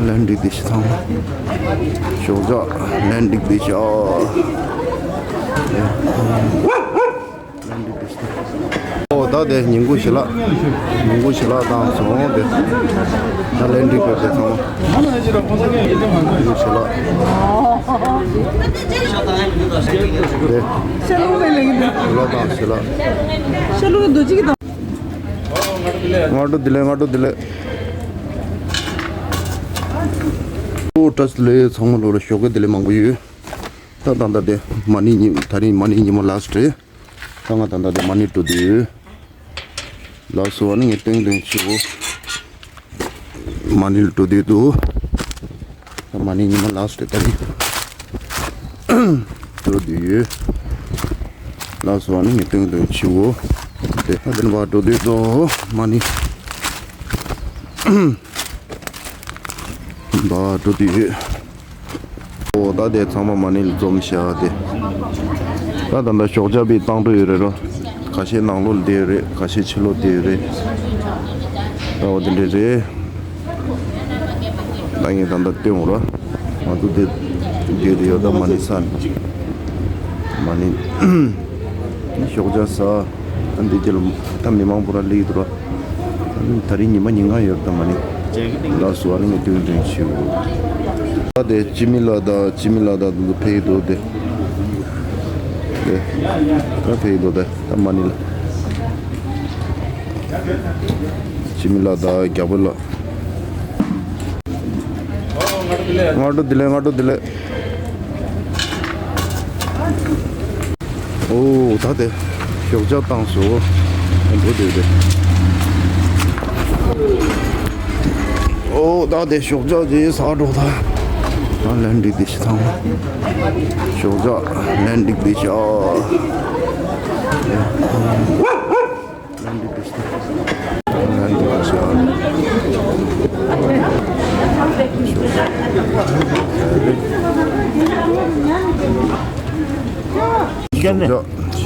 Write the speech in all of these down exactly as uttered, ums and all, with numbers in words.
ལན་འགྲིག་དེ་ཤི་ཚང་མ། ཞོགས་ཇ་ལན་འགྲིག་དེ་ཤི། ཨོ། ལན་འགྲིག་དེ་ཤི། ཨོ། ད་དེ་ཉིན་གུང་ཞལ་ལག་ཉིན་གུང་ཞལ་ལག་བཏང་སོང་དེ། ད་ལན་འགྲིག་པའི་དེ་ཚང་མ། ཉིན་གུང་ཞལ་ལག་དེ། ཞལ་ལག་བཏང་ཞལ་ལག་ཞལ་ལག་རྡོ་རྗེ་གི་དང་། སྔ་དྲོ་བདེ་ལེགས། སྔ་དྲོ་བདེ་ལེགས། ཨོ། བཀྲ་ཤིས་བདེ་ལེགས། ཚང་མ་ལོ་ལ་ཞོགས་ཀས་བདེ་ལེགས་མང་པོ་ཡོད། ད་ད་ད་དེ་མ་ཎི་ཉི་ད་རིང་མ་ཎི་ཉི་མ་ལ་སི་ཊི་རེད། ད་ང་ད་ད་དེ་མ་ཎི་འགྲོ་དུས། ལགས་སོ། ཨ་ནི་ངས་སྟོན་སྟོན་ཆུ་བོ། མ་ཎི་ལ་འགྲོ་དུས་འདུག་ད་མ་ཎི་ཉི་མ་ལ་སི་ཊི་རེད་ད་རིང་། འགྲོ་དུས་ཡོད། ལགས་སོ། ཨ་ནི་ངས་སྟོན་སྟོན་ཆུ་བོ། དེ་ད་དེ་ནས་ཕར་འགྲོ་དུས་འདུག་མ་ཎི། འབའ་འགྲོ་དུས་ཡོད། ཨོ། ད་དེ་ཚང་མ་མ་ཎི་ལ་འཛོམས་ཤག་དེ། ད་ད་ལྟ་ཞོགས་ཇ་བི་བཏང་འགྲོ་ཡོད་རེད་རོ། ཁ་ཤས་ནང་ལོགས་ལ་བསྡད་ཡོད་རེད། ཁ་ཤས་ཕྱི་ལོགས་བསྡད་ཡོད་རེད། ད་འོ་དེ་འདྲས་རེད། ད་ངས་ད་ལྟ་སྟོན་འོང་རོ། ང་ཚོ་དེ་བསྡད་དེ་ཡོད། ད་མ་ཎི་ས་ནས་མ་ཎི་ཞོགས་ཇ་ཟ། ཨ་འདི་རྒྱལ་ད་མི་མང་པོ་ར་ལེགས་འདུག་ར། ད་རིང་ཉི་མ་ཉིན་གང་ཡོད་ད་མ་ཎི། ལགས་སོ། ཨ་ནི་ངས་སྟོན་སྟོན་ཞུ། ད་དེ་ཅི་མི་ལ་ད་ཅི་མི་ལ་ད་དུ་ཕེ་དོ་དེ། དེ་ད་ཕེ་དོ་དེ་ད་མ་ཎི་ལ། ཅི་མི་ལ་ད་རྒྱ་བོད་ལ། སྔ་དྲོ་བདེ་ལེགས། སྔ་དྲོ་བདེ་ལེགས། ཨོ། ད་དེ་ཞོགས་ཇ་བཏང་སོང་། འགྲོ་དེ་དེ། ཨོ། ད་དེ་ཞོགས་ཇ་དེ་ཟ་འགྲོ་ད། ད་ལན་འགྲིག་དེ་ཤི་ཚང་མ། ཞོགས་ཇ་ལན་འགྲིག་དེ་ཤི། ཨ། ཞོགས་ཇ།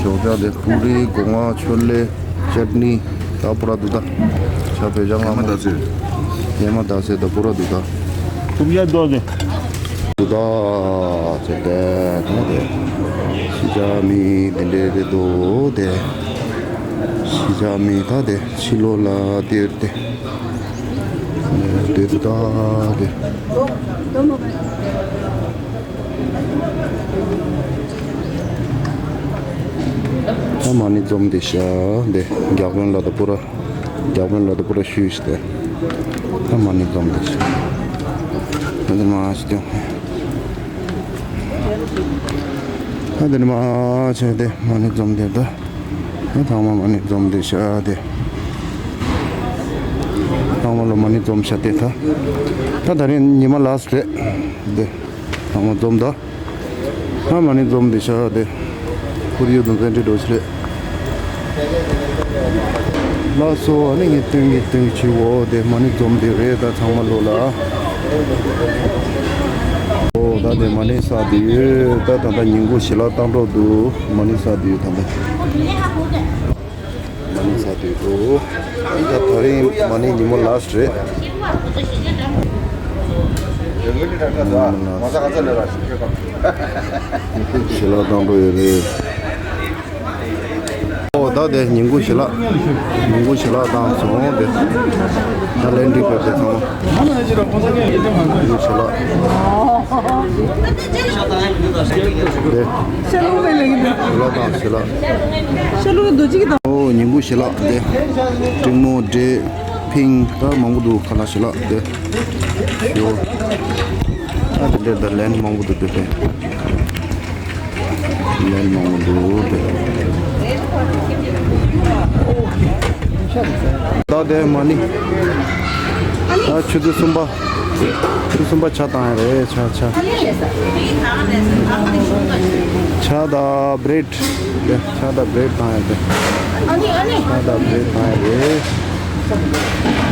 ཞོགས་ཇ་དེ་པུ་རི། སྒོ་ང་། ཆོ་ལེ། ཅཊ་ནི། ད་པུ་ར་འདུག་ད། ཆ་བེ་ཇ་ང་མ་ད་ཚོད། ཉི་མ་ད་ཚོད་ད་པུ་ར་འདུག་ད། ཐུབ་ཡ་དོ་དེ། དུ་ད་ཚེ་དེ་ད་དེ། ཤི་ཆ་མི་དེ་འདྲེ་དེ་དོ་དེ། ཤི་ཆ་མི་ད་དེ་ཕྱི་ལོགས་ལ་དེ་དེ། དེ་དུ་ད་དེ། ད་མ་ཎི་འཛོམས་དེ་ཤ་དེ་རྒྱག་པོན་ལ་ད་པུ་ར། རྒྱག་པོན་ལ་ད་པུ་ར་ཤུས་ཏེ། ད་མ་ཎི་འཛོམས་ཏེ་ཤི། ད་དེ་མ་ཤི་ཏེ། ད་དེ་མ་ཤི་ཏེ་མ་ཎི་འཛོམས་ཏེ་ད། ད་ཚང་མ་མ་ཎི་འཛོམས་ཏེ་ཤ་ཏེ། ཚང་མ་ལོ་མ་ཎི་འཛོམས་ཤ་ཏེ་ད། ད་ད་རིང་ཉི་མ་ལ་སི་ཊི་རེད། དེ། ཚང་མ་འཛོམས་ད། ད་མ་ཎི་འཛོམས་དེ་ཤ་དེ། ཁོར་ཡུག་དང་བཙན་ཁྲིད་འགྲོ་ཆེ་རེད། ལགས་སོ། ཨ་ནི་ངས་སྟོན་གྱི་སྟོན་གྱི་ཆེ་བོ་དེ་མ་ཎི་འཛོམས་དེ་རེད། ད་ཚང་མ་ལོ་ལ། ཨོ་ད་དེ་མ་ཎི་ས་དེ་ཡོད། ད་ད་ད་ཉིན་གུང་ཞལ་ལག་བཏང་འགྲོ་འདུག་མ་ཎི་ས་དེ་ཡོད་ད་ད། མ་ཎི་ས་དེ་འདུག་ད་ད་རིང་མ་ཎི་ཉི་མ་ལ་སི་ཊི་རེད། ཞལ་ལག་བཏང་འགྲོ་ཡོད་རེད། ཨོ་ད་དེ་ཉིན་གུང་ཞལ་ལག་ཉིན་གུང་ཞལ་ལག་བཏང་སོང་དེ། ད་ལན་འགྲིག་པའི་དེ་ཚང་མ། ཉིན་གུང་ཞལ་ལག་དེ། ཞལ་ལག་བཏང་ཞལ་ལག་ཨོ་ཉིན་གུང་ཞལ་ལག་དེ། འབྲིང་མོ་འབྲས། ཕིང་ད་མང་པོ་འདུག་ཁ་ལག་ཞལ་ལག་དེ། ཞོ། ཨ་དེ་འདྲས་ད་ལན་མང་པོ་འདུག་དེ་དེ། ལན་མང་པོ་འདུག་དེ། ད་དེ་མ་ཎི། ད་ཆུ་ཚོད་གསུམ་པ། ཆུ་ཚོད་གསུམ་པ་ཇ་བཏང་ཡ་རེད། ཇ་ཇ། ཇ་དང་བྷི་རེད་དེ། ཇ་དང་བྷི་རེད་བཏང་ཡ་དེ། ཇ་དང་བྷི་རེད་བཏང་ཡ་རེད།